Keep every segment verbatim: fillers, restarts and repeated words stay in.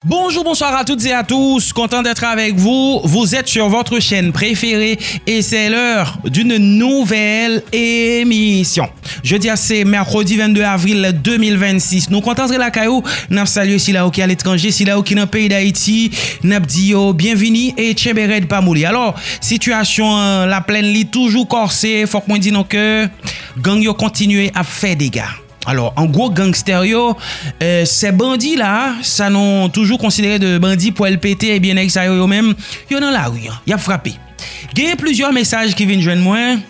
Bonjour, bonsoir à toutes et à tous. Content d'être avec vous. Vous êtes sur votre chaîne préférée et c'est l'heure d'une nouvelle émission. Jodi a se mèkredi vennde avril de mil vennsis. Nou kontan antre lakay ou. N ap salye sila yo ki aletranje, sila yo ki nan peyi Dayiti. N ap di yo byenvini e tchenbe rèd pa moli. Alò, sitiyasyon, euh, Laplèn li toujou kòse. Fòk mwen di nou ke gang yo kontinye ap fè dega. Alò, an gwo, gangstè yo, euh, se bandi la, sa nou toujou konsidere de bandi pwèl pete, ebyen, nèg sa yo, yo menm, yo nan lari an, y ap frape. Genyen plizyè mesaj ki vin jwenn mwen,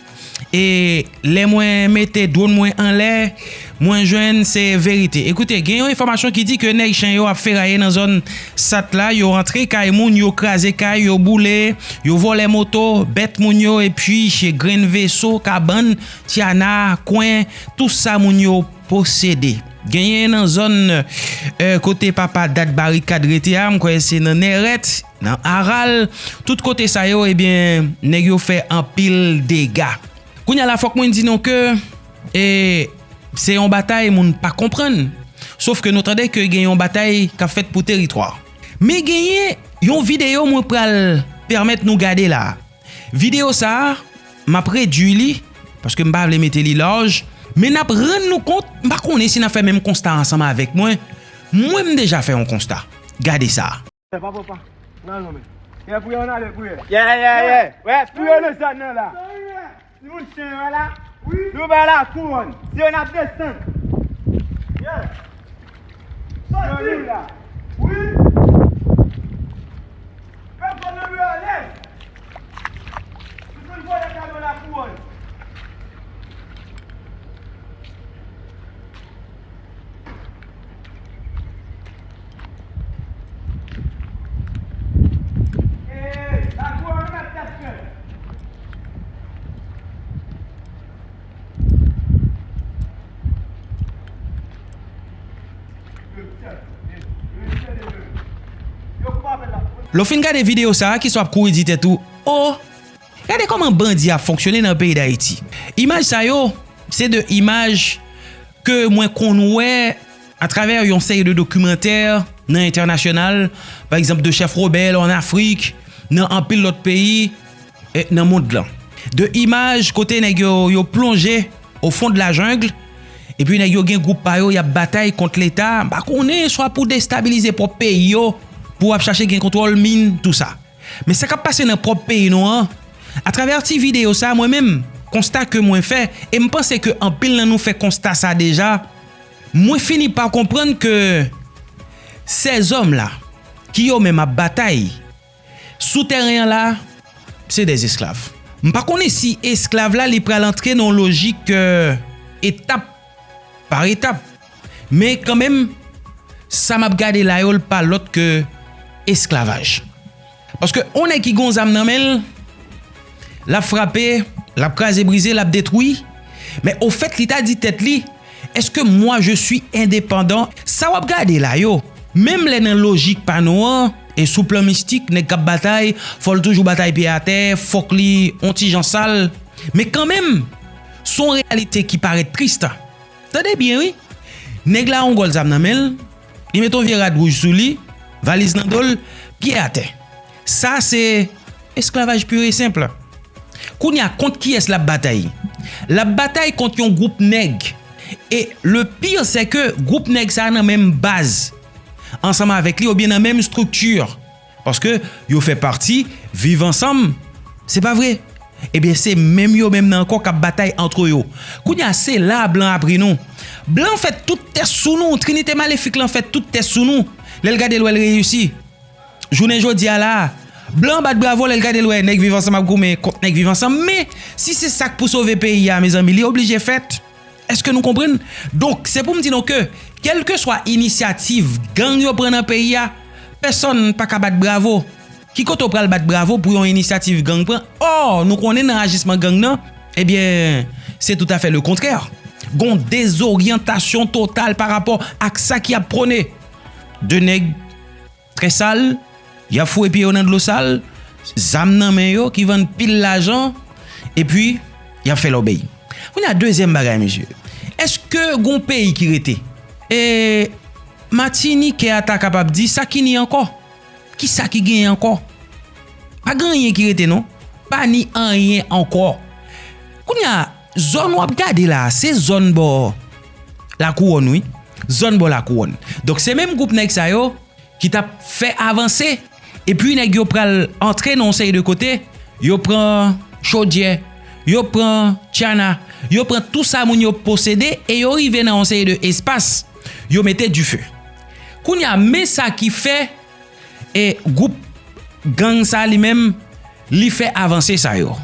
e lè mwen mete dwòn mwen anlè, mwen jwenn se verite. Ekoute, gen yon enfòmasyon ki di ke nèg chen yo ap feraye nan zòn Sat la, yo rantre kay moun, yo kraze kay, yo boule, yo vòlè moto, bèt moun yo, epi grenn veso, kabann, tyana, kwen, tout sa moun yo posede. Genyen nan zòn, euh, kote papa Dat Barikad rete a, m kwè se nan Nèrèt, nan Aral, tout kote sa yo, ebyen, nèg yo fè anpil dega. Kounye a la, fòk mwen di nou ke, e, se yon batay moun pa konprann. Sof ke nou tande ke gen yon batay k ap fèt pou teritwa. Men genyen yon videyo mwen pral pèmèt nou gade la. Videyo sa a, m ap redui li, paske m pa vle mete li laj, men n ap rann nou kont, m pa konnen si n ap fè menm konsta ansanm avèk mwen. Mwen, m deja fè yon konsta. Gade sa. Papa, papa, nan non men. Yè, pou yo, n ale pou yo. Yè, yè, yè. Wè, pou yo, nan zòn nan la. Timoun chen yo la. Wi. Nou ba la kouwòn. Si yo n ap desann. Yè. Sòti la. Wi. Pèsòn nan dwe alèz. Tout moun vòlè kado la kouwòn. Lè w fin gade videyo sa a, kisa w ap kouri di tèt ou, o, gade kòman bandi ap fonksyone nan peyi Dayiti. Imaj sa yo, se de imaj ke mwen konn wè atravè yon seri de dokimantè nan entènasyonal, pa egzanp, de chèf rebèl an Afrik, nan anpil lòt peyi, e, nan mond lan. De imaj kote nèg yo, yo plonje au fond de la jungle, epi nèg yo gen gwoup pa yo, y ap batay kont Leta, m pa konnen, swa pou destabilize pwòp peyi yo, pou ap chache gen kontwòl min, tou sa. Men sa k ap pase nan pwòp peyi nou an, atravè ti videyo sa, mwen menm, konsta ke mwen fè, e m panse ke anpil nan nou fè konsta sa deja, mwen fini pa konprann ke sèzòm la, ki yo menm ap batay sou tèren an la, se dè esklav. M pa konnen si esklav la, li pral antre nan yon lojik, euh, etap pa etap. Men kanmenm, sa m ap gade la yo, l pa lòt ke esklavaj. Paske yon nèg ki gon zam nan men l, l ap frape, l ap kraze brize, l ap detwi. Men ofèt, li ta di tèt li, èske mwa je suis endepandan? Sa w ap gade la yo, menm lè nan lojik pa nou an, e sou plan mistik, nèg k ap batay, fò l toujou batay pye atè, fòk li on ti jan sal. Men kanmenm, s on reyalite ki parèt tris. Tande byen, wi. Nèg la on gòl zam nan men l, li met on vye rad wouj sou li, valiz nan do l, pye atè. Sa se esklavaj pur et simple. Kounye a, kont kiyès l ap batay? L ap batay kont yon gwoup nèg. E le pire, c'est que gwoup nèg sa a nan menm baz ansanm avèk li oubyen nan menm estrikti. Paske yo fè pati Viv Ansanm, se pa vre? Ebyen, se menm yo menm nan ankò k ap batay antre yo. Kounye a, se la blan ap ri nou. Blan fè tout tès sou nou, trinite malefik lan fè tout tès sou nou. Lè l gade l wè l reyisi. Jounen jodi a la, blan bat bravo lè l gade l wè nèg Viv Ansanm ap goumen kont nèg Viv Ansanm. Men, si se sa k pou sove peyi a, mezanmi, li oblije fèt. Èske nou konprann? Donk, se pou m di nou ke, kèlkeswa inisyativ gang yo pran nan peyi a, pèsonn pa ka bat bravo. Ki kote w pral bat bravo pou yon inisyativ gang pran? Ò, nou konnen nan ajisman gang nan, ebyen, se toutafè lekontrè. Gon dezoryantasyon total pa rapò ak sa ki ap pwone. De nèg trè sal, y ap foure pye yo nan dlo sal, zam nan men yo ki vann pil lajan, epi y ap fè lòbèy. Kounye a, dezyèm bagay, mesye, èske gon peyi ki rete? E Matinitè a ta kapab di sa ki ni ankò. Kisa ki genyen ankò? Pa gen anyen ki rete non. Pa ni anyen ankò. Kounye a, zòn w ap gade la, se zòn bò Lakouwòn, wi. Zòn bò Lakouwòn. Donk, se menm gwoup nèg sa yo ki t ap fè avanse. Epi, nèg yo pral antre nan yon seri de kote, yo pran chodyè, yo pran tchana, yo pran tou sa moun yo posede e yo rive nan yon seri de espas, yo mete dife. Kounye a, men sa ki fè e gwoup gang sa li menm, li fè avanse sa yo.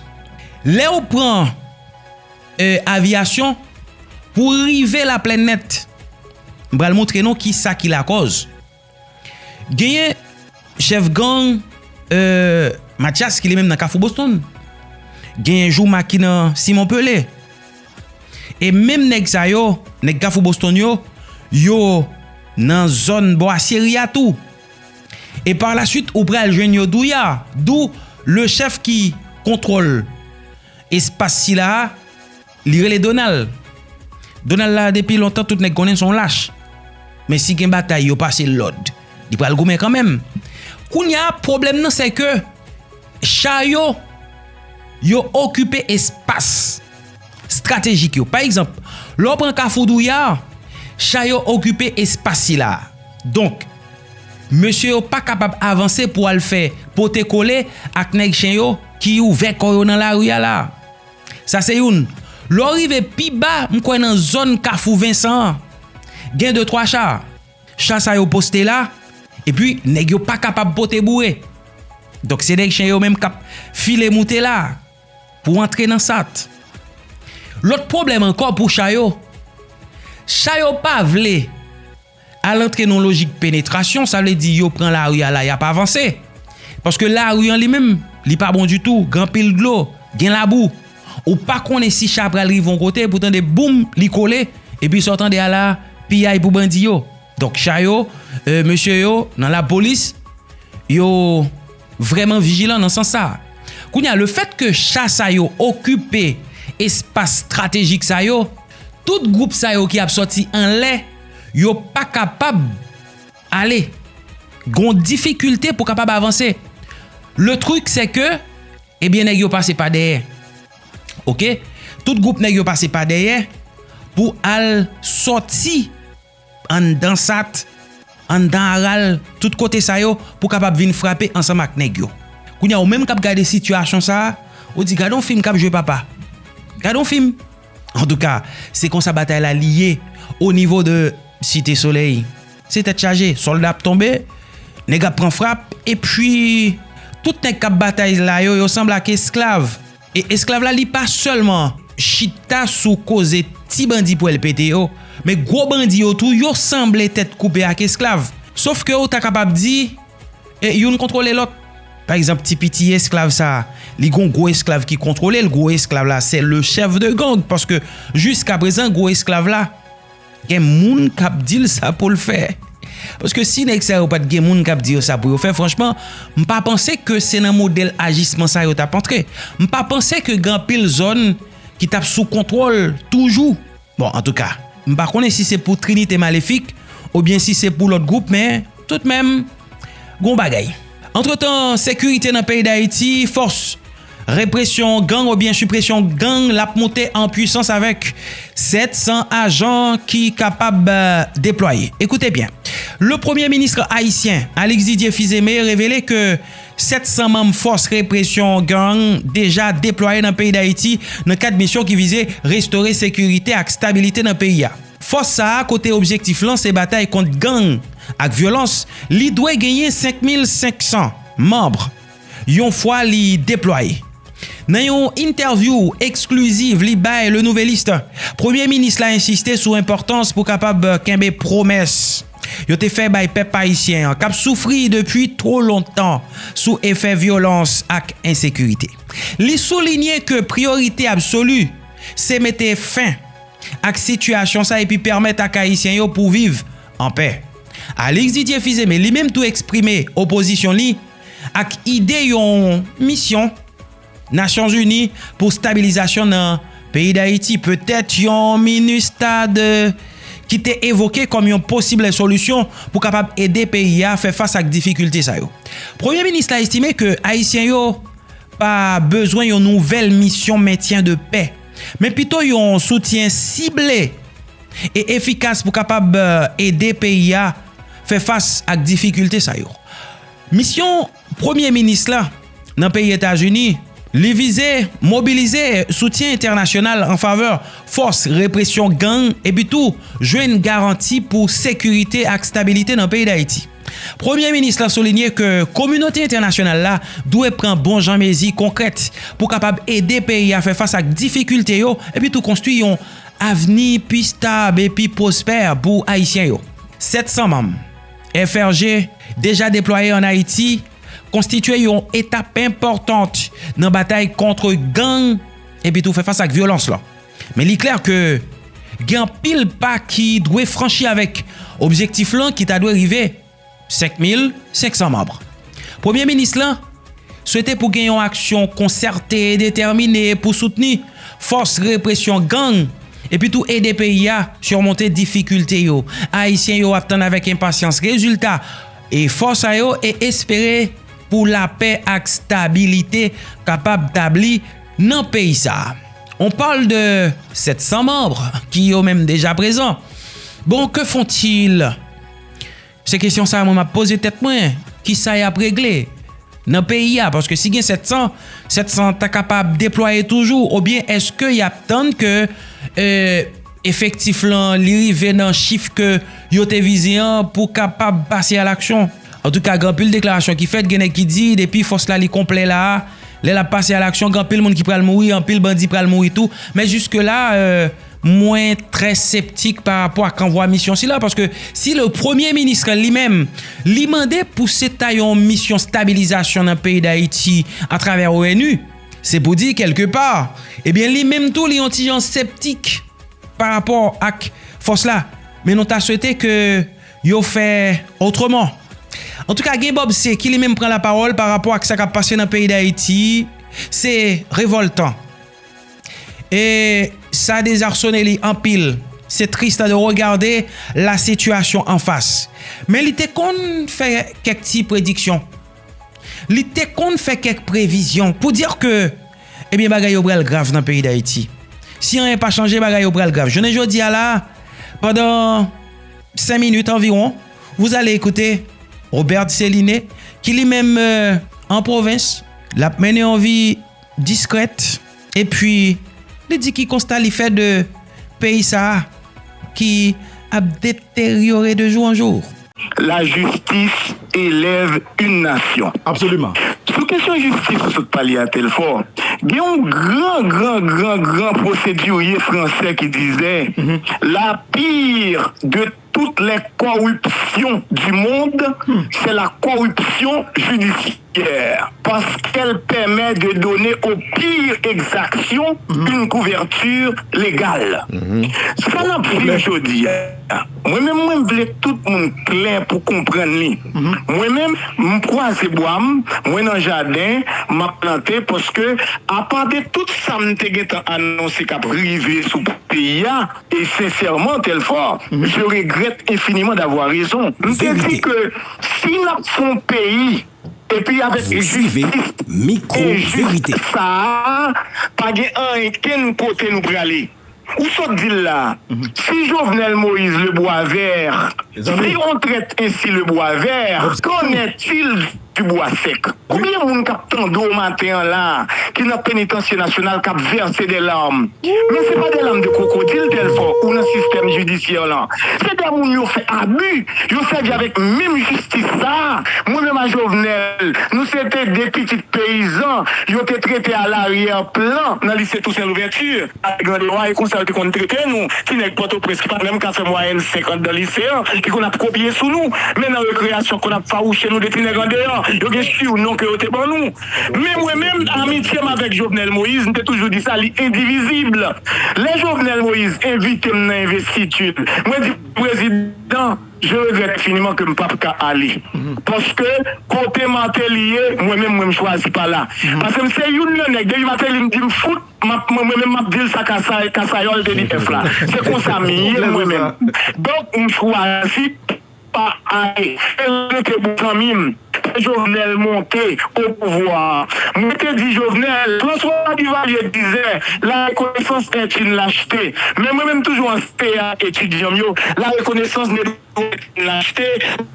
Lè w pran e, aviyasyon pou rive Laplèn nèt, m pral montre nou ki sa ki lakòz. Genyen chèf gang e, Matyas ki li menm nan Kafou Boston. Genyen Jouma ki nan Simon Pele. E menm nèg sa yo, nèg Kafou Boston yo, yo nan zòn bò Asyeri a tou. E pa la swit, ou pral jwenn yo Douya, Dou, le chèf ki kontwòl espas sila a, li rele Donald. Donald la, depi lontan, tout nèg konnen se yon lach. Men si gen batay, yo pase lòd. Li pral goumen kanmenm. Kounye a, pwoblèm nan, se ke cha yo, yo okipe espas estratejik yo. Pa egzanp, lè w pran Kafou Douya, cha yo okipe espas sila a. Donk, mesye yo pa kapab avanse pou al fè pote kole ak nèg chen yo ki ouvè kò yo nan lari a la. Sa se youn. Lè w rive pi ba, m kwè nan zòn Kafou Vensan an, gen de twa cha. Cha sa yo poste la, epi nèg yo pa kapab pote boure. Donk, se nèg chen yo menm k ap file moute la pou antre nan sat. Lòt pwoblèm ankò pou cha yo, cha yo pa vle al antre nan lojik penetrasyon, sa vle di yo pran lari a la, y ap avanse. Paske lari an li menm, li pa bon ditou, gen anpil dlo, gen labou. Ou pa konnen si cha pral rive yon kote, pou tande boum, li kole, epi sa w tande a la, piyay pou bandi yo. Donk, cha yo, e, mesye yo, nan lapolis, yo vrèman vijilan nan sans sa. Kounye a, lefèt ke cha sa yo okipe espas estratejik sa yo, tout gwoup sa yo ki ap sòti anlè, yo pa kapab ale. Gon difikilte pou kapab avanse. Le truc, c'est que, ebyen, nèg yo pase pa dèyè. Oke? Tout gwoup nèg yo pase pa dèyè pou al sòti anndan sat, anndan aral, tout kote sa yo, pou kapab vin frape ansanm ak nèg yo. Kounye a, ou menm k ap gade sitiyasyon sa a, ou di, "Gade yon fim k ap jwe, papa. Gade yon fim." Antouka, se konsa batay la li ye o nivo de Site Solèy. Se tèt chaje, sòlda ap tonbe, nèg ap pran frap, epi tout nèg k ap batay la yo, yo sanble ak esklav. E esklav la, li pa sèlman chita sou koze ti bandi pwèl pete yo, men gwo bandi yo tou, yo sanble tèt koupe ak esklav. Sof ke ou ta kapab di, e, youn kontwole lòt. Pa egzanp, ti piti esklav sa a, li gon gwo esklav ki kontwole l, gwo esklav la, se le chèf de gang, paske jiska prezan, gwo esklav la, gen moun k ap di l sa pou l fè. Paske si nèg sa yo pa t gen moun k ap di yo sa pou yo fè, franchman, m pa panse ke se nan modèl ajisman sa yo t ap antre. M pa panse ke gen anpil zòn ki t ap sou kontwòl toujou. Bon, antouka, m pa konnen si se pou Trinite Malefik oubyen si se pou lòt gwoup, men toutmenm, gon bagay. Antretan, sekirite nan peyi Dayiti, fòs represyon gang oubyen sipresyon gang, l ap monte an pwisans avèk sèt san ajan ki kapab, euh, deplwaye. Écoutez bien. Le Premier ministre haïtien, Alix Didier Fils-Aimé, révélé que sèt san manm fòs represyon gang deja deplwaye nan peyi Dayiti nan kad misyon ki vize restore sekirite ak stabilite nan peyi a. Fòs sa a, kote objektif lan se batay kont gang ak vyolans, li dwe genyen senk mil senk san manm yon fwa li deplwaye. Nan yon entèvyou eksklizif li bay Le Nouvelliste, Premye Minis la ensiste sou enpòtans pou kapab kenbe pwomès yo te fè bay pèp ayisyen an, k ap soufri depi twò lontan sou efè vyolans ak ensekirite. Li soulinye ke priyorite absoli se mete fen ak sitiyasyon sa epi pèmèt ak Ayisyen yo pou viv anpè. Alix Didier Fils-Aimé li menm tou eksprime opozisyon li ak ide yon misyon Nasyonzini pou stabilizasyon nan peyi Dayiti, petèt yon MINUSTAH de ki te evoke kòm yon posib solisyon pou kapab ede peyi a fè fas ak difikilte sa yo. Premye minis la estime ke Ayisyen yo pa bezwen yon nouvèl misyon mentyen de pè, men pito yon soutyen sible e efikas pou kapab, eh, ede peyi a fè fas ak difikilte sa yo. Misyon Premye minis la nan peyi Etazini, li vize mobilize soutyen entènasyonal an favè fòs represyon gang epi tou jwenn garanti pou sekirite ak stabilite nan peyi Dayiti. Premye minis la soulinye ke kominote entènasyonal la dwe pran bon jan mezi konkrèt pou kapab ede peyi a fè fas ak difikilte yo epi tou konstwi yon avni pi stab epi pwospè pou Ayisyen yo. Sèt san manm F R G deja deplwaye ann Ayiti konstitye yon etap enpòtan nan batay kont gang epi tou fè fas ak vyolans la. Men li klè ke gen anpil pa ki dwe franchi avèk objektif lan ki ta dwe rive senk mil senk san manm. Premye minis lan swete pou gen yon aksyon konsète e detèmine pou soutni fòs represyon gang epi tou ede peyi a simonte difikilte yo. Ayisyen yo ap tann avèk enpasyans rezilta efò sa yo e espere pou lapè ak stabilite kapab tabli nan peyi sa a. On parle de sèt san manm ki yo menm deja prezan. Bon, que font-ils? Se kesyon sa a mwen m ap poze tèt mwen. Kisa y ap regle nan peyi a? Paske si gen sèt san, sèt san ta kapab deplwaye toujou, oubyen èske y ap tann ke, eh, efektif lan li rive nan chif ke yo te vize an pou kapab pase a laksyon? Antouka, gen anpil deklarasyon ki fèt, gen nèg ki di depi fòs la li konplè la a, lè l ap pase a laksyon, gen anpil moun ki pral mouri, anpil bandi pral mouri tou. Men jiske la, eh, mwen trè septik pa rapò ak anvwa misyon sila, paske si le premye minis li menm, li mande pou se ta yon misyon stabilizasyon nan peyi Dayiti atravè O N U, se pou di kèlke pa, ebyen li menm tou li yon ti jan septik pa rapò ak fòs la. Men nou ta swete ke yo fè otreman. Antouka, gen Bob C ki li menm pran lapawòl pa rapò ak sa k ap pase nan peyi Dayiti. Se revòltan. E sa dezasone li anpil. C'est triste de regarder la situation en face. Men li te konn fè kèk ti prediksyon. Li te konn fè kèk previzyon pou di ke, ebyen, bagay yo pral grav nan peyi Dayiti. Si anyen pa chanje, bagay yo pral grav. Jounen jodi a la, pandan senk minit anviwon, vous allez écouter Robert Céliné, ki li menm, euh, an pwovens, l ap mennen yon vi diskrèt, epi li di ki konsta li fè de peyi sa a ki ap deteryore de jou an jou. La justice élève une nation. Absoliman. Sou kesyon jistis ou sot pale a, Telfò, gen yon gran, gran, gran, gran pwosedirye fransè ki dizè, la pire de toutes les corruptions du monde, c'est la corruption judiciaire, parce qu'elle permet de donner aux pires exactions une couverture légale. Sa n ap viv jodi a, mwen menm, mwen vle tout moun klè pou konprann li. Mwen menm, m kwaze bwa m, mwen nan jaden, m ap plante, paske apa de tout sa m te gentan anonse k ap rive sou peyi a, e sensèman, Telfò, je regrette infiniment d'avoir raison. M te di ke si n ap fè yon peyi, epi avèk jistis enjis sa a, pa gen ankenn kote nou prale. Ou sot di l la, si Jovenel Moïse le bois vert, si on traite ainsi le bois vert, qu'en est-il du bois sec? Konbyen moun k ap tande w maten an la, ki nan penitansye nasyonal, k ap vèse de larm? Men se pa de larm de kwokodil, Telfò, ou nan sistèm jidisyè lan. Se de moun yo fè abi, yo sèvi avèk menm jistis sa a. Mwen menm a Jovenel, nou se te de pitit peyizan, yo te trete a laryè plan nan lise Toussaint Louverture. Grande Roy, e konsa yo te konn trete nou. Ti nèg Pòtoprens ki pa menm ka fè mwayèn senk anndan lise an, ki konn ap kopye sou nou. Men nan rekreyasyon, konn ap fawouche nou de ti nèg andeyò. Yo gen surnon ke yo te ban nou. Men mwen menm, amitye m avèk Jovenel Moïse, m te toujou di sa, li endivizib. Lè Jovenel Moïse envite m nan envestiti l, mwen di, Prezidan, Je regrette infiniment ke m p ap ka ale. Paske kote Martelly ye, mwen menm, mwen m chwazi pa la. Paske m se youn nan nèg, depi Martelly m di m fout, m ap, mwen, mwen menm m ap di l sa Kasa-, Kasayòl te di F la. Se konsa m ye mwen menm. Donk, m chwazi pa ale. E rete pou zanmi m. Jovenel monte au pouvoir. Mwen te di Jovenel, François Duvalier disait, la reconnaissance est une lâcheté. Men mwen menm toujou anseye a etidyan m yo, la reconnaissance ne doit être une lâcheté,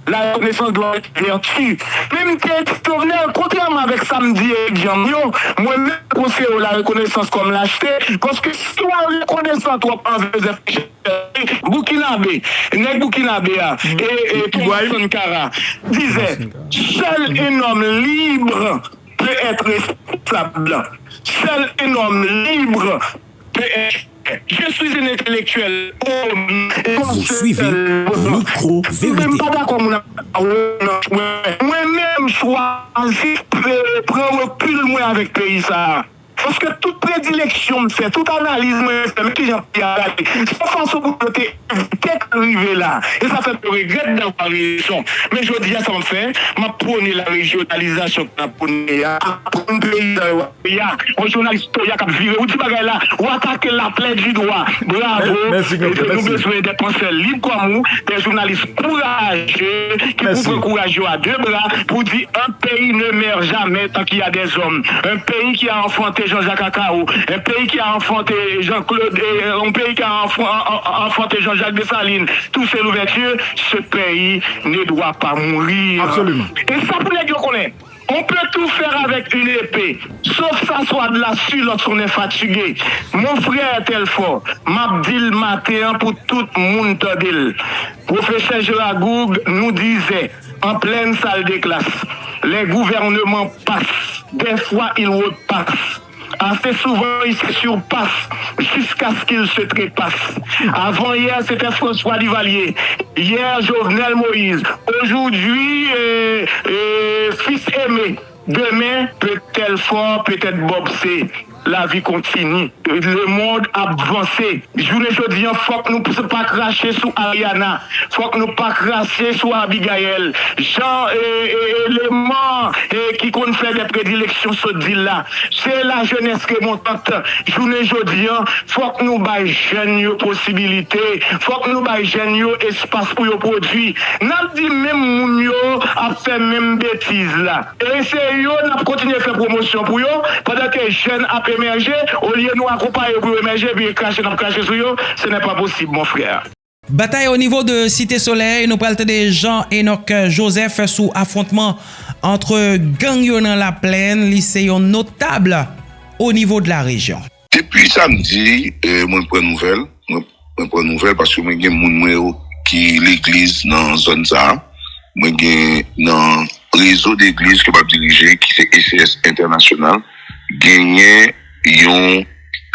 la reconnaissance doit être vertu. Men m te di Jovenel, kontrèman avèk sa m di etidyan m yo, mwen menm konseye w la reconnaissance comme lâcheté, paske si w rekonesan twòp anvè Joseph Boukinabe, nèg Boukinabe a, e, e Thomas Sankara, disait, seul un homme libre peut être responsable. Seul un homme libre peut être. Je suis un intellectuel. Vous suivez Micro Vérité. Mwen pa dakò moun ap mwen menm chwazi pran rekil mwen avèk peyi sa. Paske tout predileksyon m fè, tout analiz mwen fè, men kijan peyi a prale. Se yon fason pou yo te evite k rive la. E sa fè m regrèt d'avoir raison. Men jodi a, sa m ap fè, m ap pwone la rejyonalizasyon ke n ap pwone a, aprann peyizan yo a peyi a. Yon jounalis toya k ap vire, ou di bagay la, ou atake la plaie du doigt. Bravo. E se nou bezwen de pansè lib kòm ou, de jounalis kouraje, ki pou pran kouraj yo a de bra, pou di un pays ne meurt jamais tant qu'il y a des hommes. Un pays qui a enfanté Jean-Jacques Akawo, un pays qui a enfanté Jean-Claude, eh, un pays qui a enf-, en-, en-, enfanté Jean-Jacques Dessalines, Toussaint Louverture, ce pays ne doit pas mourir. Absolument. E sa pou nèg yo konnen. On peut tout faire avec une épée, sauf s'asseoir de la sur l'autre, on est fatigué. Mon frère Telfort, m ap di l maten an pou tout moun tande l. Pwofesè Gérard Gourgue nous disait, en pleine salle de classe, les gouvernements passent, des fois ils repassent. Assez souvent, ils se surpassent jusqu'à ce qu'ils se trépassent. Avant-hier, c'était François Duvalier. Hier, Jovenel Moïse. Aujourd'hui, euh, euh, Fils Aimé. Demen, petèt Telfò, petèt Bob, se lavi kontini. Lemonn ap vanse. Jounen jodi an, fòk nou p-, pa krache sou Ariana. Fòk nou pa krache sou Abigaël. Jan, e, e, eleman, e, ki konn fè de predileksyon sot di l la. Se la jeunesse remontante. Jounen jodi an, fòk nou bay jèn yo posibilite. Fòk nou bay jèn yo espas pou yo pwodui. N ap di menm moun yo ap fè menm betiz la. E se yo n ap kontinye fè pwomosyon pou yo, pandan ke jèn ap emèje, olye nou akonpaye yo pou yo emèje, epi e krache n ap krache sou yo, ce n'est pas possible, mon frère. Batay o nivo de Site Solèy, nou pral tande Jean Enoch Joseph sou afwontman ant gang yo nan Laplèn, li se yon notab o nivo de la rejyon. Depi samdi, eh, mwen pran nouvèl, mwen, mwen pran nouvèl paske mwen gen moun mwen yo ki legliz nan zòn sa a. Mwen gen nan rezo degliz ke m ap dirije, ki se E C S Entènasyonal, genyen yon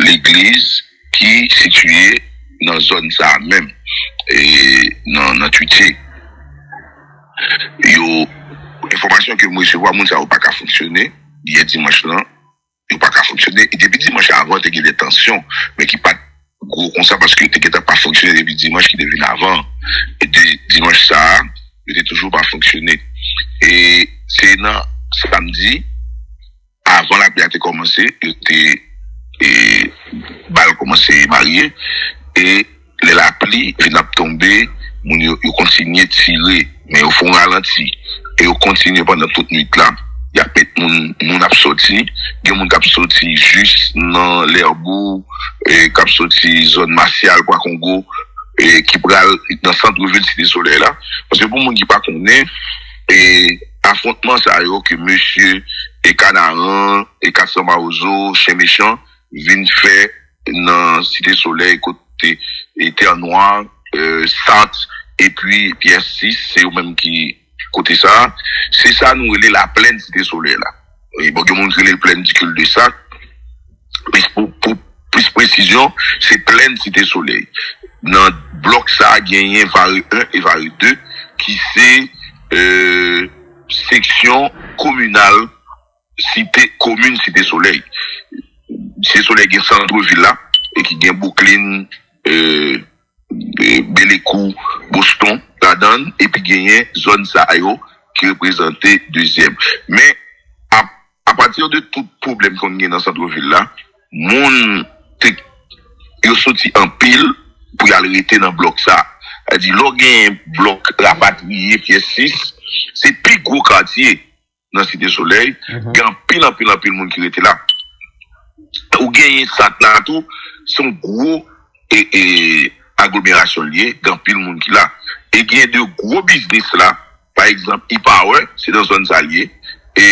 legliz ki sitiye nan zòn sa a menm, e nan, nan Twitye. Yo, enfòmasyon ke m resevwa, moun sa yo pa ka fonksyone, yè dimanch lan, yo pa ka fonksyone. E depi dimanch avan, te gen de tansyon, men ki pa t gwo konsa, paske yo te gentan pa fonksyone depi dimanch ki te vin avan. E de, dimanch sa a, yo te toujou pa fonksyone. E se nan samdi, avan lapli a te kòmanse, yo te, e, bal kòmanse marye, e lè lapli vin ap tonbe, moun yo, yo kontinye tire, men yo fè yon ralanti, e yo kontinye pandan tout nwit la. Y ap met moun, moun ap soti, gen moun k ap soti jis nan Lèbou, e k ap soti zòn Masyal, Pwa Kongo, e ki pral nan sant vil Site Solèy la. Paske pou moun ki pa konnen, e afwontman sa yo ke mesye e Kanaran, e Kat San Mawozo, Chen Mechan, vin fè nan Site Solèy, kote e Tè Nwa, e, Sant, epi Pyès sis, se yo menm ki kote sa a. Se sa nou rele Laplèn Site Solèy la. E, bon, gen moun ki rele l Plèn di Cul de Sac. Plis pou, pou plis presizyon, se Plèn Site Solèy. Nan blòk sa a, genyen Vare un e Vare deux, ki se, e, seksyon kominal Site, komin Site Solèy. Site Solèy gen sant vil la, e ki gen Bouklin, e, e, Belekou, Boston ladan l, epi genyen zòn sa yo ki reprezante dezyèm. Men, a, apati de tout pwoblèm konn gen nan santvil la, moun te, yo soti anpil pou y al rete nan blòk sa. Sa di, lè w gen blòk rapatriye pyès sis, se pi gwo katye nan Site Solèy, gen anpil, anpil, anpil moun ki rete la. Ou genyen Sat la tou, se yon gwo e, e, aglomerasyon l ye, gen anpil moun ki la. E gen de gwo biznis la, pa egzanp, E-Power, se nan zòn sa l ye. E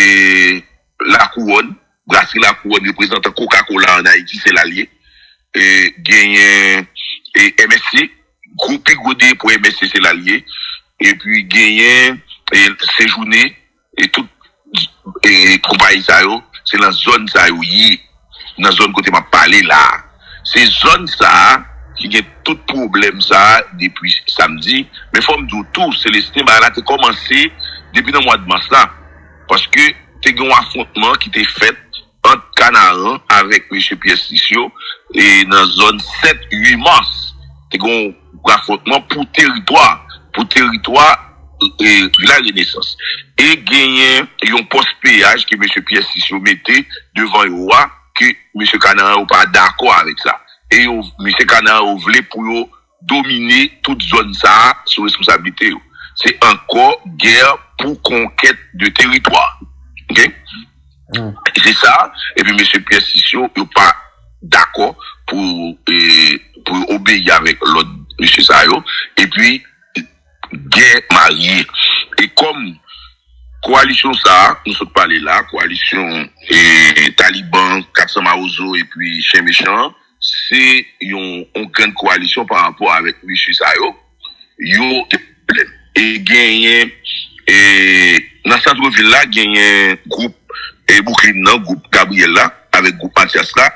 Lakouwòn, brasri Lakouwòn, reprezantan Coca-Cola ann Ayiti, se la l ye. E genyen e M S C, gwo, pi gwo depo M S C se la l ye. Epi genyen e Sejounen, e tout e konpayi sa yo, se nan zòn sa yo ye, nan zòn kote m ap pale la a. Se zòn sa a ki gen tout pwoblèm sa a depi samdi. Men fò m di w tou, Celestin, bagay la te kòmanse depi nan mwa de mas la. Paske te gen yon afwontman ki te fèt ant Kanaran avèk mesye Pyès sis yo, e nan zòn sèt, uit mas, te gen yon afwontman pou teritwa, pou teritwa e, Vilaj Renesans. E genyen yon pòs peyaj ke mesye Pyès sis yo mete devan yo a, ke mesye Kanaran yo pa dakò avèk sa. E yo, mesye Kanaran yo vle pou yo domine tout zòn sa a sou responsablite yo. Se ankò gè pou konkèt de teritwa. Oke? Se sa, epi mesye Pyès sis yo, yo pa dakò pou, e, pou yo obeyi avèk lòd mesye sa yo, epi gè marye. E kòm kowalisyon sa a, nou sot pale la, kowalisyon e, Taliban, kat san Mawozo epi Chen Mechan, se yon, yon grann kowalisyon pa rapò avèk mesye sa yo. Yo te pwoblèm. E genyen, e, nan santvil la, genyen gwoup e, Brooklyn nan, gwoup Gabriel la, avèk gwoup Mathias la,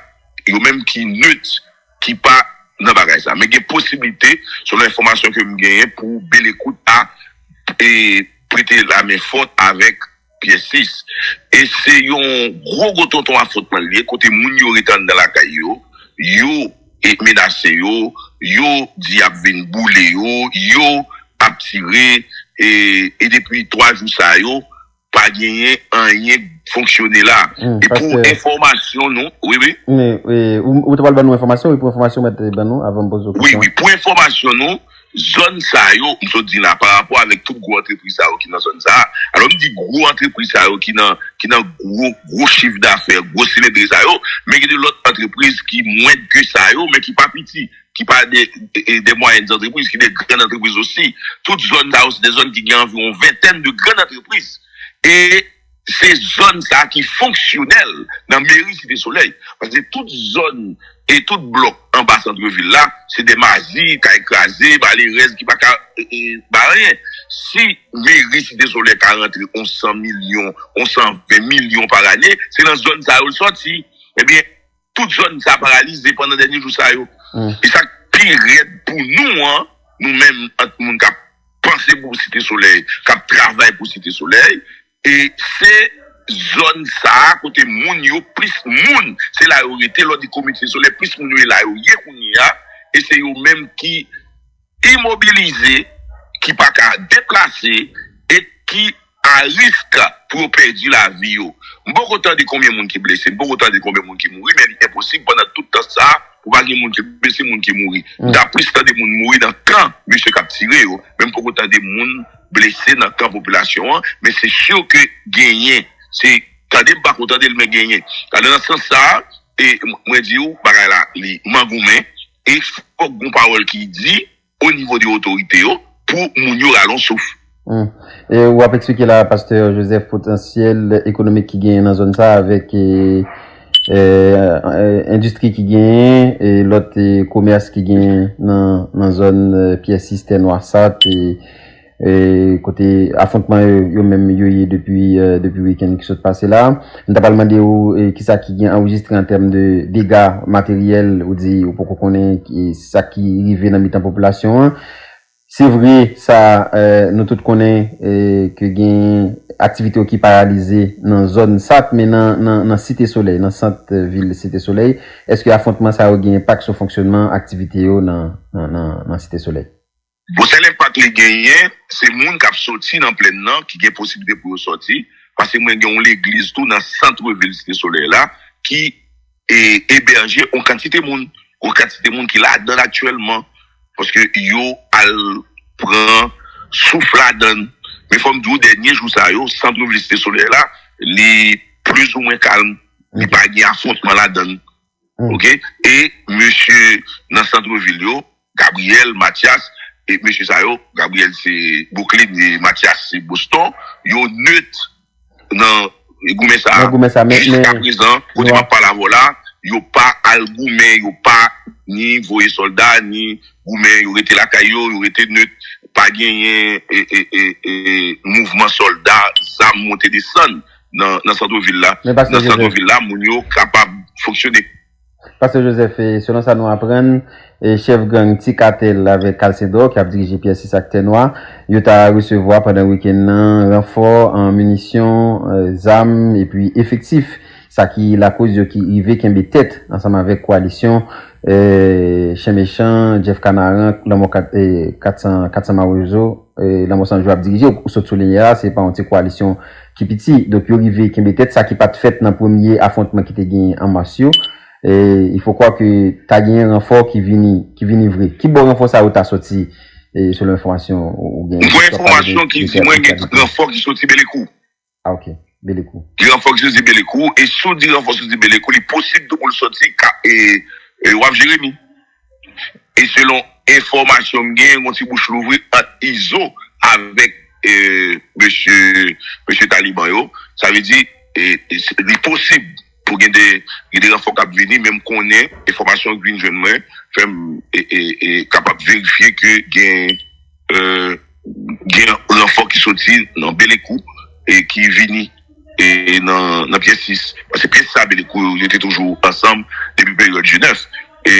yo menm ki nèt, ki pa nan bagay sa. Men gen posiblite, selon enfòmasyon ke m genyen, pou Belekout a e, prete lamen fòt avèk Pyès sis. E se yon gwo, gwo tonton afwontman l ye, kote moun yo rete anndan lakay yo, yo e, menase yo, yo di y ap vin boule yo, yo ap tire, e, e depi twa jou sa yo, pa genyen anyen fonksyone la. E pou enfòmasyon nou, wi, wi. Ou, ou te pral ban nou enfòmasyon, wi, pou enfòmasyon, mèt ban nou, avan m poze w kesyon. Wi, wi, pou enfòmasyon nou, zòn sa yo, m sot di la, pa rapò avèk tout gwo antrepriz sa yo ki nan zòn sa a. Alò, m di gwo antrepriz sa yo ki nan, ki nan gwo, gwo chif dafè, gwo silendre sa yo, men gen de lòt antrepriz ki mwens ke sa yo, men ki pa piti, ki pa de, de, de mwayèn antrepriz, ki de grann antrepriz osi. Tout zòn sa yo, se de zòn ki gen anviwon ventèn de grann antrepriz. E se zòn sa ki fonksyonèl nan meri Site Solèy. Paske tout zòn e tout blòk anba santvil la, se de mazi, kay kraze, malerèz ki pa ka e, e, bay anyen. Si meri Site Solèy ka rantre yon san milyon, yon san ven milyon pa lane, se nan zòn sa yo l sòti. Ebyen, tout zòn sa paralize pandan dènye jou sa yo. E sa k pi rèd pou nou an, nou menm, ant moun k ap panse pou Site Solèy, k ap travay pou Site Solèy, e se zòn sa a kote moun yo, plis moun, se la yo rete, lè w di komin Site Solèy, plis moun yo e la yo ye kounye a, e se yo menm ki imobilize, ki pa ka deplase, e ki a risk pou yo pèdi lavi yo. M poko tande konbyen moun ki blese, m poko tande konbyen moun ki mouri, men li enposib pandan tout tan sa a pou pa gen moun ki blese, moun ki mouri. M ta plis tande moun mouri nan kan mesye k ap tire yo, men m poko tande moun blese nan kan popilasyon an, men se si ke genyen, se tande m pako tande l, men genyen. Alò, nan sans sa a, e, m-, mwen di w, bagay la, li mangoumen, e fòk gon pawòl ki di, o nivo de otorite yo pou moun yo rale yon souf. Hmm. E w ap eksplike la, pastè Joseph, potansyèl ekonomik ki genyen nan zòn sa avèk, e, e, e, endistri ki genyen, e lòt, e, komès ki genyen nan, nan zòn, e, Pyès sis, Tè Nwa, Sat, e, e, kote afwontman yo, yo menm yo ye depi, e, depi wikenn ki sot pase la. M ta pral mande w, e, kisa ki gen anrejistre an tèm de dega materyèl, ou di ou poko konnen, e, sa ki rive nan mitan popilasyon an. Se vre, sa, e, nou tout konnen, e, ke gen Aktivite yo ki paralize nan zòn sat, men nan, nan, nan Site Solèy, nan sant, eh, vil Site Solèy, èske afwontman sa yo gen enpak sou fonksyonman aktivite yo nan, nan, nan, nan Site Solèy? Bon, sèl enpak li genyen, se moun k ap soti nan plèn nan ki gen posiblite pou yo soti, paske mwen gen yon legliz tou nan sant vil Site Solèy la ki e, ebèje yon kantite moun, yon kantite moun ki ladan l aktyèlman, paske yo al pran souf ladan l. Men fò m di w, dènye jou sa yo, sant vil Site Solèy la, li plizoumwen kalm, li pa gen afwontman ladan l. Oke? E mesye nan sant vil yo, Gabriel, Mathias, e mesye sa yo, Gabriel se Brooklyn e Mathias se Boston, yo nèt nan goumen sa a. Nan goumen sa, men, men, jiska prezan, kote m ap pale avè w la, yo pa al goumen, yo pa ni voye sòlda, ni goumen, yo rete lakay yo, yo rete nèt, pa genyen e, e, e, e, mouvman sòlda, zam monte desann nan, nan sant vil la. Nan sant vil la, moun yo kapab fonksyone. Pastè Joseph, e, selon sa nou aprann, e, chèf gang Ti Katèl avèk Kalsendò ki ap dirije Pyè sis ak Tè Nwa, yo ta resevwa pandan wikenn nan ranfò an minisyon, e, zam epi efektif. Sa ki lakoz yo ki rive kenbe tèt ansanm avèk kowalisyon, e, Chen Mechan, Jeff Kanaran, Lanmò kat, e, kat san, kat san Mawozo, e, Lanmò San Jou ap dirije. Ou sot soulinye a, se pa yon ti kowalisyon ki piti. Donk, yo rive kenbe tèt, sa ki pa t fèt nan premye afwontman ki te genyen an mas yo. E, il faut croire que ta genyen ranfò ki vini, ki vini vre. Ki bò ranfò sa yo ta soti, e, selon enfòmasyon ou, ou gen? M gen enfòmasyon ki di mwen gen ranfò ki soti Belekou. Ah, ok. Belekou. Gen ranfò ki soti Belekou, e si w di ranfò soti Belekou, li posib tou pou l soti ka, e, e, Waf Jeremi. E selon enfòmasyon m gen, yon ti bouch louvri ant Izo avèk, e, mesye, mesye Taliban yo. Sa vle di, e, e, se, li posib pou gen de, gen de ranfò k ap vini, men m konnen enfòmasyon k vin jwenn mwen, fè m, e, e, e, kapab verifye ke gen, e, gen ranfò ki soti nan Belekou e ki vini e nan, nan Pyè sis. Paske Pyè sis a Belekou, yo te toujou ansanm depi peryòd Jenèf. E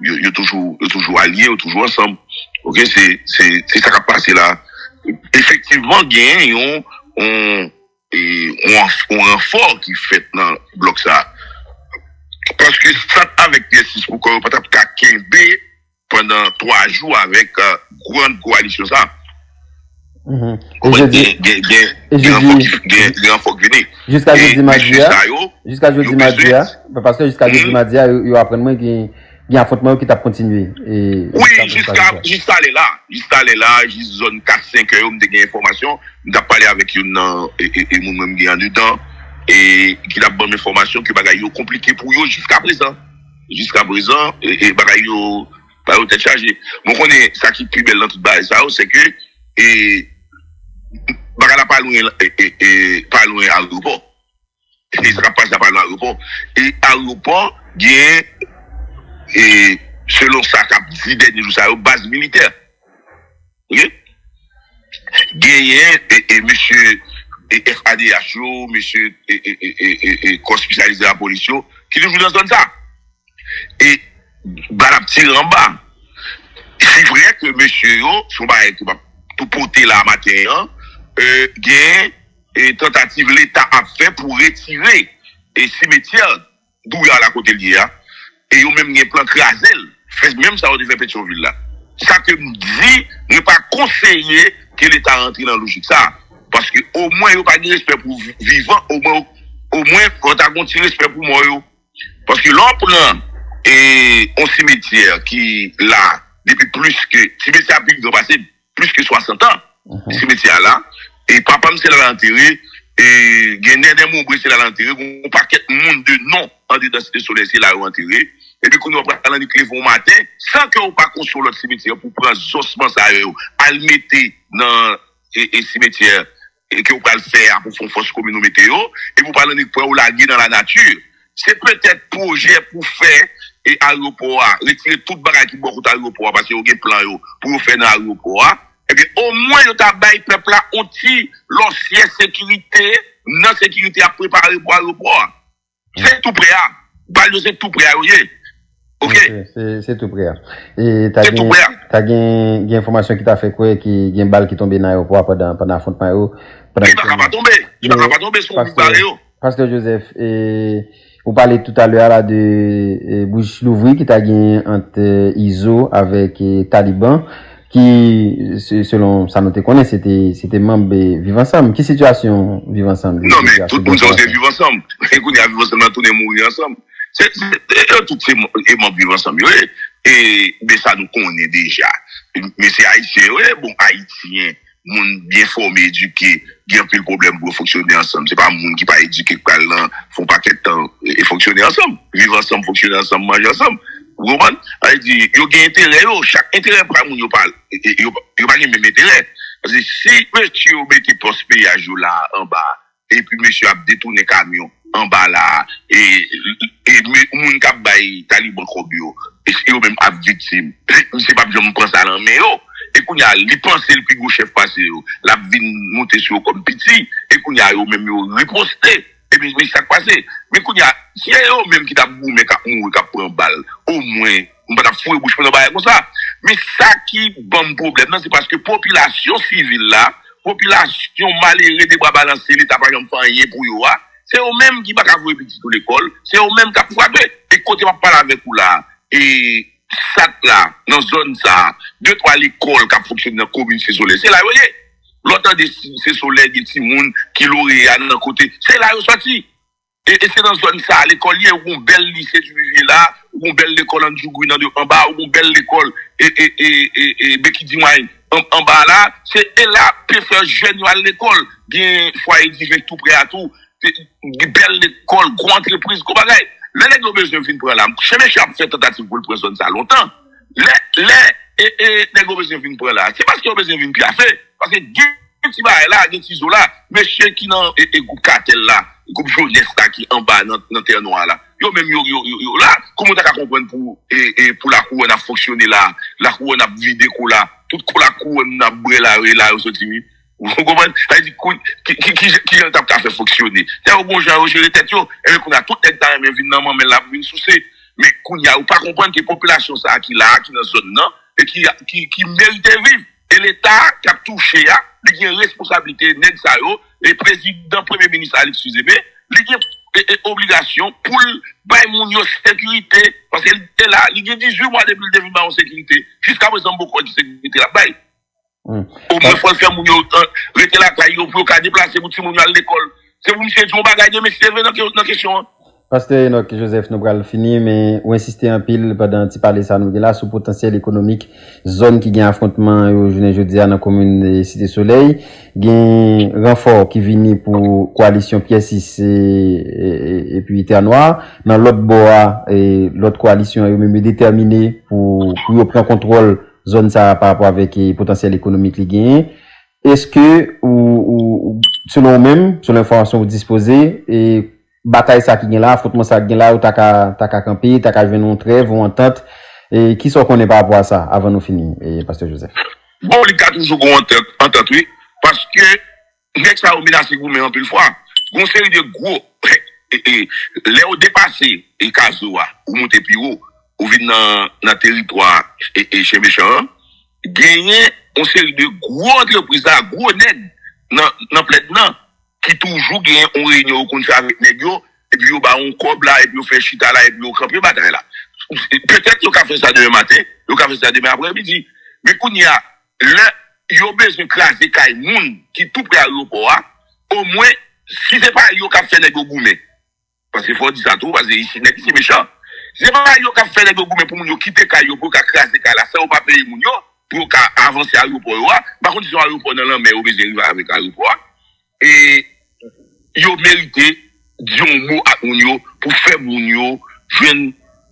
yo, yo toujou, yo toujou alye, yo toujou ansanm. Oke, se, se, se sa k ap pase la. Efektivman, gen yon, yon, e, yon, yon ranfò ki fèt nan blòk sa. Paske sat avèk Pyè sis pou kò yo pa t ap ka kenbe pandan twa jou avèk, e, grann kowalisyon sa. Gen ranfò k vini. Jiska jodi madi a, jiska jodi madi a, paske jiska jodi madi a, yo, yo aprann mwen gen, gen afwontman yo ki t ap kontinye. Wi, jiska, jiska lè la, jiska lè la, jis zòn kat senk è yo, m te gen enfòmasyon, m t ap pale avèk youn nan, e, e, e moun mwen m gen andedan, e ki t ap ban m enfòmasyon ke bagay yo konplike pou yo jiska prezan. Jiska prezan, e, e bagay yo, bagay yo tèt chaje. Bon, konnen, sa ki pi bèl nan tout bagay sa yo, se ke, e, bagay la pa lwen, e, e, e, pa lwen ayewopò. E sa k ap pase la pa lwen ayewopò. E ayewopò, gen, e, selon sa k ap di dènye jou sa yo, baz militè. Oke? Genyen, e, e, mesye, e, F A D H yo, mesye, e, e, kò espesyalize lapolis yo, ki toujou nan zòn sa. E bal ap tire anba. Se vre ke mesye yo, se yon bagay ke m ap tou pote la maten an, e, gen, e, tantativ Leta ap fè pou retire, e, simetyè Douyar la kote l ye a, e yo menm gen plan kraze l, fè menm sa yo te fè Petyonvil la. Sa ke m di, mwen pa konseye ke Leta rantre nan lojik sa, paske omwen yo pa gen respè pou vi-, vivan, omwen, omwen fò ta gon ti respè pou mò yo. Paske lè w pran, e, yon simetyè ki la depi plis ke, simetyè a pi gran pase plis ke swasant an, simetyè a la, e papa m se la l antere, e gen Nènè Monbre se la l antere, gen yon pakèt moun de non andedan Site Solèy se la yo antere, epi kounye a w pral annik leve yon maten, san ke w pa konstwi yon lòt simetyè pou pran zòsman sa yo, al mete nan, e, e simetyè, e ke w pral fè a pou fè yon fòs komin ou mete yo, epi w pral annik pran yo lage nan lanati. Se petèt pwojè pou fè e ayewopò a, retire tout bagay ki bò kote ayewopò a, paske yo gen plan yo pou yo fè nan ayewopò a. Ebyen, omwen yo ta bay pèp la yon ti lòsyè sekirite, nan sekirite y ap prepare pou ayewopò a. Se tou prè a. Bal yo se tou prè a yo ye. Ok? Se tou pre a. E ta gen, ta gen, gen enfòmasyon ki ta fè kwè ki gen bal ki tonbe nan ayewopò a pandan, pandan afwontman yo. Li pa ka pa tonbe. Li pa ka pa tonbe si w bare yo. Pastè Joseph, e, ou pale toutalè a la de e, bouch louvri ki ta gen ant e, Izo avèk e, Taliban, ki, se- selon sa nou te konnen, se te, se te manm e, Viv Ansanm. Ki sitiyasyon Viv Ansanm? Non, men tout moun sa yo se Viv Ansanm. E kounye a, Viv Ansanm nan tounen mouri ansanm. Se, se, e, yo tout se e, manm Viv Ansanm yo ye. E, men sa nou konnen deja. Men se Ayisyen yo ye, bon, Ayisyen, moun byen fòme, edike, gen anpil pwoblèm pou yo fonksyone ansanm. Se pa moun ki pa edike k pral nan fè yon pakèt tan e, e fonksyone ansanm. Viv ansanm, fonksyone ansanm, manje ansanm. Ou konprann? Sa vle di, yo gen enterè yo, chak enterè pa moun yo pa, e, e, yo, yo pa gen menm enterè. Paske si mesye yo mete pòs peyaj yo la anba, epi mesye ap detounen kamyon anba la, e, e me- moun k ap bay Taliban kòb yo, e se yo menm ap viktim. Misye p ap janm pran sa nan men yo. E kounye a, li panse l pi gwo chèf pase yo. L ap vin monte sou yo kòm piti. E kounye a, yo menm yo riposte. Epi, men sa k pase. Men kounye a, si se yo menm ki t ap goumen, k ap mouri, k ap pran bal, omwen, m pa t ap foure bouch mwen nan bagay konsa. Men sa ki ban m pwoblèm nan, se paske popilasyon sivil la, popilasyon malere de bra balanse, Leta pa janm fè anyen pou yo a, se yo menm ki pa ka voye pitit yo lekòl, se yo menm k ap frape. E kote m ap pale avèk ou la, e sat la, nan zòn sa a, de twa lekòl k ap fonksyone nan komin Sesolèy, se la yo ye. Lè w tande Se- Sesolèy, gen timoun ki loreya nan kote, se la yo sòti. E, e se nan zòn sa a lekòl ye, ou gon bèl lise Divivye la, ou gon bèl lekòl Andrew Green an de anba, ou gon bèl lekòl e, e, e, e, e Becky Diwain an, anba la, se e la pe fè jèn yo al lekòl, gen Fwaye Diven tou prè a tou, se, gen bèl lekòl, gwo antrepriz, gwo bagay. Lè nèg yo bezwen vin pran la, Chen Mechan ap fè tantativ pou l pran zòn sa a lontan. Lè, lè e, e, nèg yo bezwen vin pran la, se paske yo bezwen vin pyafe. Paske gen ti bagay la, gen ti zo la, mesye ki nan e, e, gwoup katèl la, gwoup Jones la ki anba nan, nan tè nwa la. Yo menm yo, yo, yo, yo la, kòman w ta ka konprann pou, e, e, pou lakouwòn ap fonksyone la, lakouwòn ap vide kou la, tout kou lakouwòn ap bwè la, e la yo soti wi. Ou konprann? Sa vle di, kou- ki, ki, ki, ki jan l t ap ka fè fonksyone? Tè yo gon jan yo jere tèt yo, enben kounye a tout nèg ta renmen vin nan manmèl la pou vin souse. Men kounye a, ou pa konprann ke popilasyon sa a ki la a, ki nan zòn nan, e ki, ki, ki merite viv. E Leta ki ap touche a, li gen responsablite nèg sa yo, e prezidan, premye minis Alexis Aimé, li gen e, e, obligasyon pou l bay moun yo sekirite, paske li te la, li gen dizuit mwa depi l te vin ba yo sekirite. Jiska prezan, m poko wè ki sekirite l ap bay. Omwen fò l fè moun yo e, rete lakay yo pou yo ka deplase pou timoun yo al lekòl. Se pou misye di yon bagay demen si te vle nan ke- nan kesyon an. Pastè Enock Joseph, nou pral fini, men ou ensiste anpil pandan ti pale sa nou gen la sou potansyèl ekonomik zòn ki gen afwontman yo jounen jodi a nan komin e, Site Solèy. Gen ranfò ki vini pou koalisyon Pyè Sis e, e, e, epi Tè Nwa. Nan lòt bò a, e, lòt koalisyon yo menm yo detèmine pou, pou yo pran kontwòl zòn sa a pa rapò avèk e, potansyèl ekonomik li genyen. Èske ou, ou, ou- selon ou menm, selon enfòmasyon ou dispoze, e batay sa ki gen la, afwontman sa ki gen la, ou ta ka, ta ka kanpe, ta ka jwenn yon trèv, yon antant? E kisa w konnen pa rapò a sa, avan nou fini, e, Pastè Joseph? Bon, li ka toujou gon antant, antant, wi. Paske nèg sa yo menase goumen anpil fwa. Gon seri de gwo, e, e, lè w depase e Kazo a, ou monte pi wo, ou vin nan, nan teritwa e, e Chen Mechan an, genyen yon seri de gwo antrepriz la, gwo nèg nan, nan Plèd nan, ki toujou gen yon reyinyon yo konn fè avèk nèg yo, epi yo ba yon kòb la, epi yo fè chita la, epi yo kanpe batay la. Petèt yo ka fè sa demen maten, yo ka fè sa demen aprèmidi. Men kounye a, lè yo bezwen kraze kay moun ki tou pre ayewopò a, omwen, si se pa yo k ap fè nèg yo goumen, paske fò w di sa tou, paske isit nèg isit mechan. Si se pa yo k ap fè nèg yo goumen pou moun yo kite kay yo, pou yo ka kraze kay la, san yo pa peye moun yo, pou yo ka avanse ayewopò yo a, m pa konn si se yon ayewopò nan lanmè yo bezwen rive avèk ayewopò a. E yo merite di yon mo ak moun yo pou fè moun yo jwenn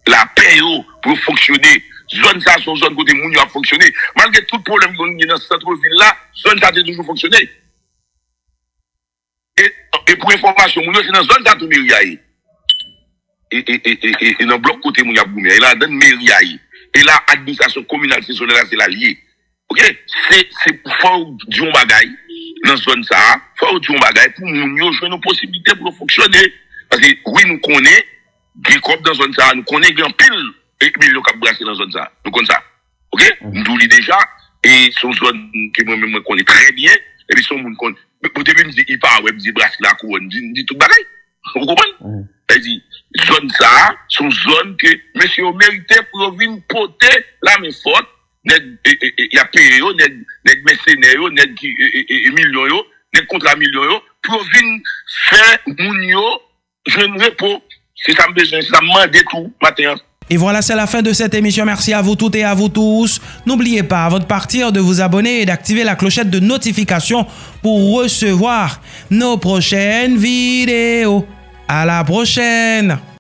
lapè yo, pou yo fonksyone. Zòn sa a se yon zòn kote moun yo ap fonksyone. Malgre tout pwoblèm ki konn gen nan sant vil la, zòn sa a te toujou fonksyone. E, e pou enfòmasyon moun yo, se nan zòn sa tou meri a ye. E, e, e, e, e, e nan blòk kote moun y ap goumen an, e ladan meri a ye. E la administrasyon kominal Sesonè la, se la l ye. Oke? Se, se fò w di yon bagay nan zòn sa a, fò w di yon bagay pou moun yo jwenn yon posiblite pou yo fonksyone. Paske wi, nou konnen gen kòb nan zòn sa a, nou konnen gen anpil e milyon k ap brase nan zòn sa. Nou konn sa. Oke? M di w li deja, e se yon zòn ke mwen menm mwen konnen trè byen, epi se yon moun konn. Ou te vin di, i pa wè, m di Brasi Lakouwòn, m di, m di tout bagay. Ou konprann? Sa vle di, zòn sa a, se yon zòn ke mesye yo merite pou yo vin pote lamen fòt, nèg, e, e, e, y ap peye yo, nèg, nèg mèsenè yo, nèg ki, e, e, e, e, milyon yo, nèg kontra milyon yo, pou yo vin fè moun yo jwenn repo. Se sa m bezwen, se sa m mande tou maten an. Et voilà, c'est la fin de cette émission. Merci à vous toutes et à vous tous. N'oubliez pas, avant de partir, de vous abonner et d'activer la clochette de notification pour recevoir nos prochaines vidéos. À la prochaine!